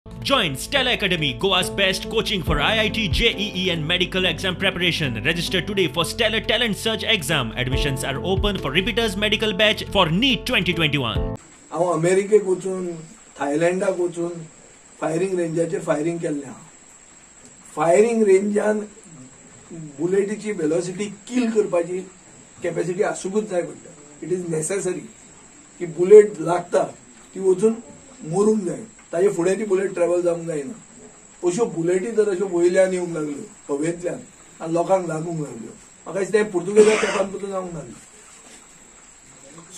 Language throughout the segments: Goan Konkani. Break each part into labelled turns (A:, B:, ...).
A: Join Stella Academy, Goa's best coaching for IIT, JEE and medical exam preparation. Register today for Stellar Talent Search exam. Admissions are open for repeaters medical batch for NEET 2021.
B: हांव अमेरिकेक वचून, थायलंडाक वचून फायरींग रेंजाचेर फायरींग केल्लें आहा. फायरींग रेंजान बुलेटीची वेलोसिटी किल करपाची कॅपॅसिटी आसूंकूच जाय पडटा. It is necessary की बुलेट लागता ती वचून मरूंक जाय, ताजे फुडें ती बुलेट ट्रॅवल जावंक जायना. अश्यो बुलेटी जर अश्यो वयल्यान येवंक लागल्यो हवेंतल्यान आनी लोकांक लागूंक लागल्यो, म्हाका दिसता हें पुर्तुगेजा तेंपान पसून जावंक लागलें.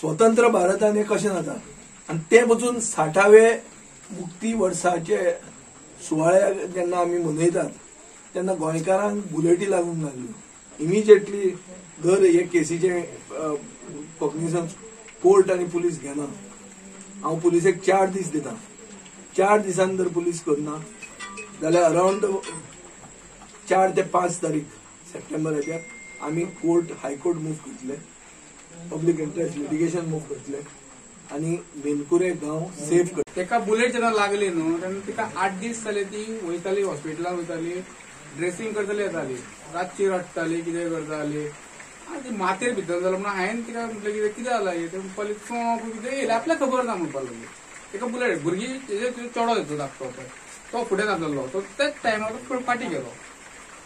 B: स्वतंत्र भारतान हें कशें जाता आनी तें पसून 60व्या मुक्ती वर्साचे सुवाळ्या जेन्ना आमी मनयतात तेन्ना गोंयकारांक बुलेटी लागूंक लागल्यो. इमिजिएटली जर हे केसीचें कॉग्निसन्स कोर्ट आनी पुलीस घेना, हांव पुलिसेक 4 दीस दिता. 4 दिसान जर पुलीस करना जाल्यार अरावंड 4 ते 5 तारीख सप्टेंबराचेर आमी कोर्ट हायकोर्ट मूव करतले, पब्लीक इंट्रस्ट लिटिगेशन मूव करतले आनी मेनकुरे गांव सेफ करतले.
C: तेका बुलेट जेन्ना लागली न्हू तेन्ना तिका 8 दीस जाले ती वयताली हॉस्पिटलान वयताली, ड्रेसिंग करताली, येताली, रातची रडटाली, कितें करताली. आनी ती मातेर भितर जालो म्हणून हांवें तिका म्हटलें कितें कितें जालां हें, तें म्हणपाक लागली चोंक कितें येयलें आपल्याक खबर ना म्हणपाक लागली. तेका बुलेट भुरगीं तेजे चेडो येतो धाकटो पळय तो फुडें नासलो, तो त्याच टायमार तो फाटीं गेलो,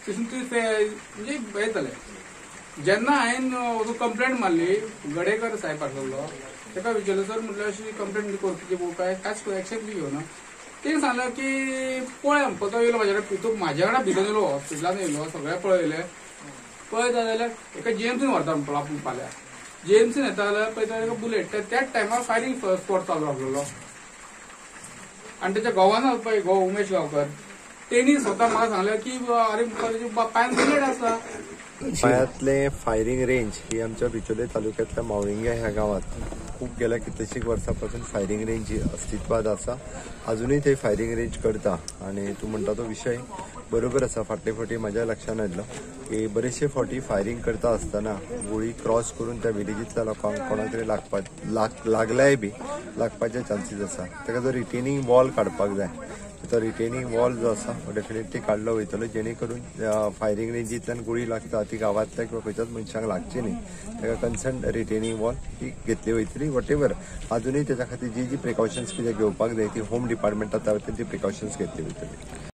C: थंयसून ती म्हणजे हें जालें. जेन्ना हांवें कंप्लेंट मारली, गडेकर साहेब आसलो तेका विचारलें, सर म्हटलें अशी कंप्लेंट करची काय कांयच एक्शन बी घेवना. तेणें सांगलें की पळय म्हणपाक तो येयलो म्हाज्या कडेन, म्हाज्या कडेन भितर येयलो, हॉस्पिटलान येयलो, सगळें पळयलें. पळयता जाल्यार एका जीएमसीन व्हरता म्हणपाक आपूण फाल्यां जीएमसीन येता जाल्यार पळयता एका बुलेट त्याच टायमार फायरींग स्पॉट चालू आसलेलो. आनी तेच्या घोवान पळय घोव उमेश गांवकर तेणी स्वता म्हाका सांगलें की अरे पांयान बुलेट आसा.
D: गोंयांतलें फायरींग रेंज ही आमच्या बिचोले तालुक्यांतल्या मावळिंगे ह्या गांवांत खूब गेल्या कितलेशीक वर्सां पासून फायरींग रेंज ही अस्तित्वात आसा. अजुनूय थंय फायरींग रेंज करता आनी तूं म्हणटा तो विशय बरोबर आसा. फाटले फावटी म्हाज्या लक्षान आयलो की बरेचशे फावटी फायरींग करता आसतना गुळी क्रॉस करून त्या विलेजींतल्या लोकांक कोणाक तरी लागल्याय बी लागपाचे चान्सीस आसा. ताका जो रिटेनिंग वॉल काडपाक जाय, तो रिटेनिंग वॉल जो आसा तो डेफिनेटली काडलो वयतलो, जेणे करून फायरींग रेंजींतल्यान गुळी लागता ती गांवांतल्या किंवा खंयच्याच मनशांक लागची न्ही. ताका कन्सर्न रिटेनिंग वॉल ही घेतली वयतली. What ever अजुनूय तेच्या खातीर जी जी प्रिकॉशन्स कितें घेवपाक जाय ती होम डिपार्टमेंटा वतीन ती प्रिकॉशन्स घेतली वयतली.